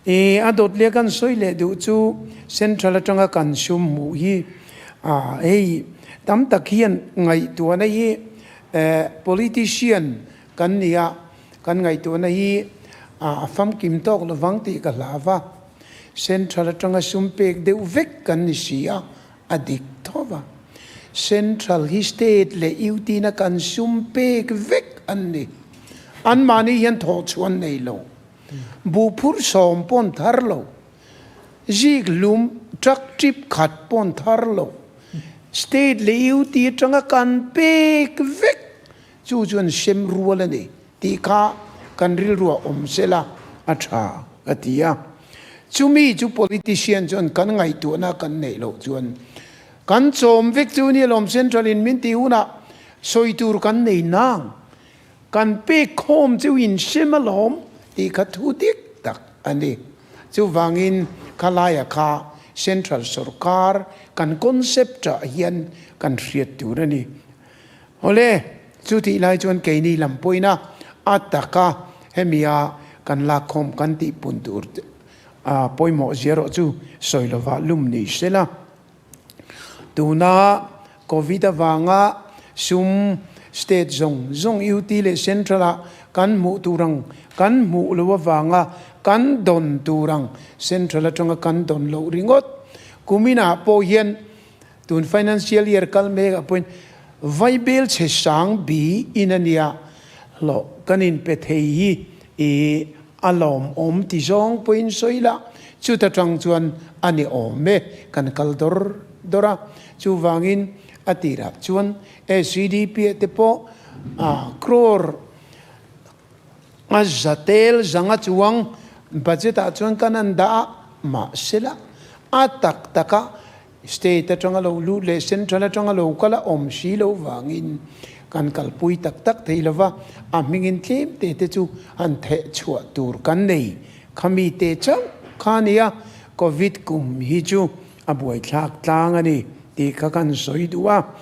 I a dawt leh kan sawi leh duh chu Central atanga kan sum hmuh hi hei tam tak hian ngaihtuahna hi politician kan ni a, kan ngaihtuahna hi a famkim tawk lovang tih ka hlau va. Central atanga sum pek deuh vek kan ni si a, a dik tho va. Central hi state leh UT na kan sum pek vek an ni. Anmahni hian thawhchhuah an nei lo. Buh phur sawm pawn thar lo, zik lum truck trip khat pawn thar lo, state leh UT atanga kan pek vek chu chuan sem rual a ni tih kha kan rilruah awm sela a tha ka ti a. Chumi chu politician chuan kan ngaihtuahna kan neih loh chuan kan chawm vek chu nia lawm central in min tih hunah sawi tur kan nei nang. Kan pek khawm chu in hrem alawm tih kha thu dik tak a ni. Chuvangin khalaia kha Central sorkar kan concept ah hian kan hriat tur a ni. Awle, chu tih lai chuan keini lam pawhin a a taka hemia kan lak khawm kan tih pun tur pawimawh zia erawh chu sawi lovah lum ni sela. Tuna Covid avanga sum state zawng zawng UT leh Central ah kan hmuh tur ang kan hmuh loh avanga kan dawn tur ang Central atanga kan dawn loh ringawt. Kumin ah pawh hian tun financial year kal mek ah pawhin vaibel chhe sang bi in a nia hlawh kan in pe thei hi i A lawmawm ti zawng pawhin sawi la, chuta tang chuan a ni awm e, kan kal dawr dawr a. Chuvangin a tirah chuan SCDP ah te pawh crore a za tel zanga chuang budget ah chuan kan an dah a, mahsela a tak taka State atanga lo lut leh Central atanga lo kal a awm si lo vangin kan kalpui tak tak thei lo va, a hmingin tlem te te chu han theh chhuah tur kan nei. Khami te chauh kha a nia, Covid kum hi chu a buaithlak tlang a ni tih kha kan sawi duh a.